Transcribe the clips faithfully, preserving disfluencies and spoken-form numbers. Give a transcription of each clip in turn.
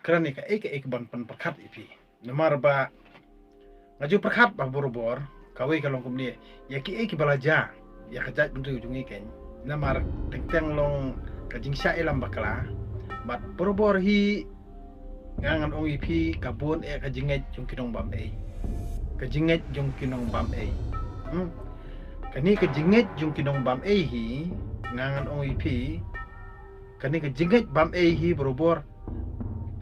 kren ïa kaei kaei kaban pynpyrkhat ïa phi. Namar ba nga ju pyrkhat ba borabor kawei ka long kumne, ïa kiei kiba la jia ïa ka jaitbynriew jong ngi kein, namar teng teng long ka jingshah ïalam bakla. Bad borabor hi nga ngan ong ïa phi, ka bun eh ka jingngeit jong ki nongbam ei. Ka jingngeit jong ki nongbam ei. Hmm. Kane ka jingngeit jong ki nongbam ei hi, nga ngan ong ïa phi, kane ka jingngeit bam ei hi borabor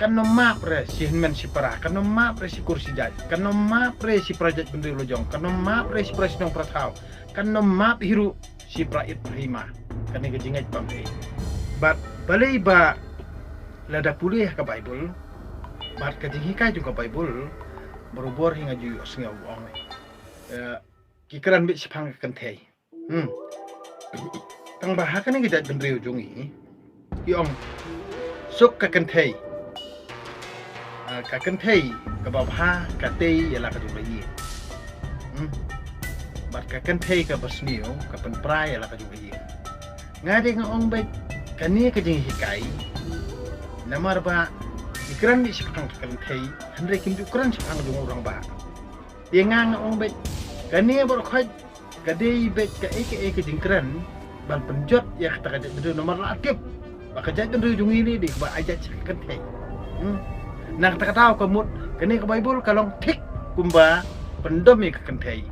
kan ym map re shi hynmen shi para, kan ym map re shi kur shi jait, kan ym map re shi para jaitbynriew lajong, kan ym map re shi para shnong para thaw, kan ym map hi ruh shi para ït para hima. Kane ka jingngeit bam ei. Bad balei ba lada pule ha ka Baibl bad ka jinghikai jong ka Baibl, borabor hi nga ju ïohsngew ong, eh, ki kren beit shaphang ka kynthei. Hmm. Tang ba ha kane ka jaitbynriew jong ngi ki ong, suk ka kynthei. Ah, ka kynthei kaba bha ka tei ïa la ka jong ka ïing. Hmm. Bad ka kynthei kaba sniew ka pynpra ïa la ka jong ka ïing. Nga dei nga ong beit, kane ka jinghikai, namar ba ki kren beit shaphang ka kynthei, hynrei kim ju kren shaphang jong u rangbah. Te nga nga ong beit, kane baroh khoit ka dei beit kaei kaei ka jingkren ban pynjot ïa kata ka jaitbynriew, namar la tip ba ka jaitbynriew jong ngi ne dei kaba ai jait sha ka kynthei. Hmm. Na kata ka daw ka mut kane ka Baibl ka long thik kumba pyndom ïa ka kynthei,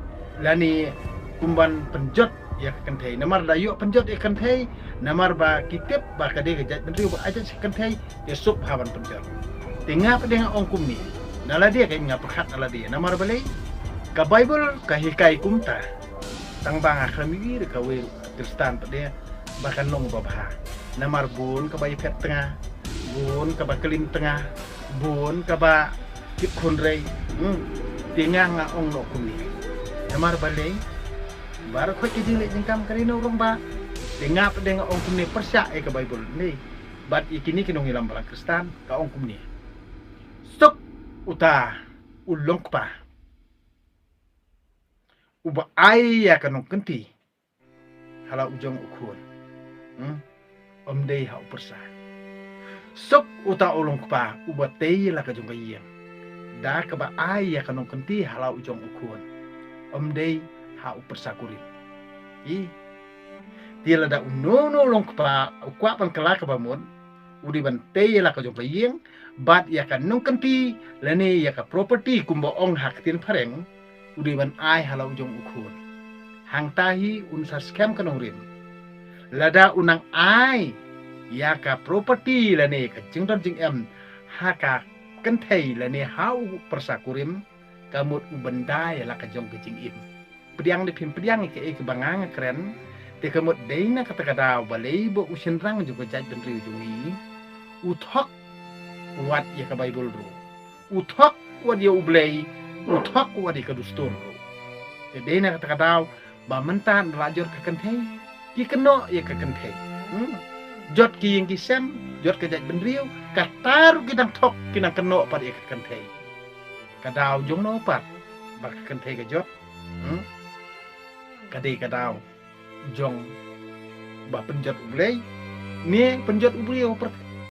lane kumban pynjot ïa ka kynthei. Namar da ïoh pynjot ïa ka kynthei, namar ba ki tip ba ka dei ka jaitbynriew ba ai jait sha ka kynthei, te suk bha ban pynjot. Te nga pat de nga ong kumne, na lade ka nga pyrkhat na lade, namar balei? Ka Baibl ka hikai kumta. Tang ba nga khlem ïohi re kawei ruh ka Khristan pat de ba kan long ba bha. Namar bun kaba ïaphet tnga, bun kaba klim tnga, bun kaba kit khun rei. Hmm. Te nga nga ong noh kumne, namar balei? Baroh khoit ka jingleh jingkam ka dei na u rangbah. Te nga pat de nga ong kumne, pyrshah ïa ka Baibl ne bad ïa kine ki nongïalam balang Khristan, ka ong kumne, suk uta u longkpa uba ai ïa ka nongkynti ha la u jong u khun. Hmm? Ym dei ha u pyrsa. Suk uta u longkpa uba tei la ka jong ka ïing da kaba ai ïa ka nongkynti ha la u jong u khun. Ym dei ha u pyrsa kurim. I, te lada uno uno u longkpa u kwah ban kylla kaba mut, u dei ban tei ïa la ka jong ka ïing bad ïa ka nongkynti lane ïa ka property kumba ong ha ka ktien phareng, u dei ban ai ha la u jong u khun. Hangta hi un sa skhem ka nongrim. Lada u nang ai ïa ka property lane ka jingdon jingem ha ka kynthei lane ha u pyrsa kurim, ka mut u ban da ïa la ka jong ka jingim. Pdiang de phim pdiang ïa kaei kaba nga nga kren, te ka mut dei na kata ka daw balei ba u shynrang jong ka jaitbynriew jong ngi u thok wat ïa ka Baibl ruh, u thok wat ïa U Blei, u thok wat ïa ka dustur ruh. Te dei na kata ka daw ba mynta da la jot ka kynthei, ki kynnoh ïa ka kynthei. Hmm? Jot ki ïing ki sem, jot ka jaitbynriew, kata ruh ki dang thok, ki dang kynnoh pat ïa ka kynthei. Ka daw jong no pat ba ka kynthei ka jot? Hmm? Ka dei ka daw jong ba pynjot U Blei ne pynjot u briew?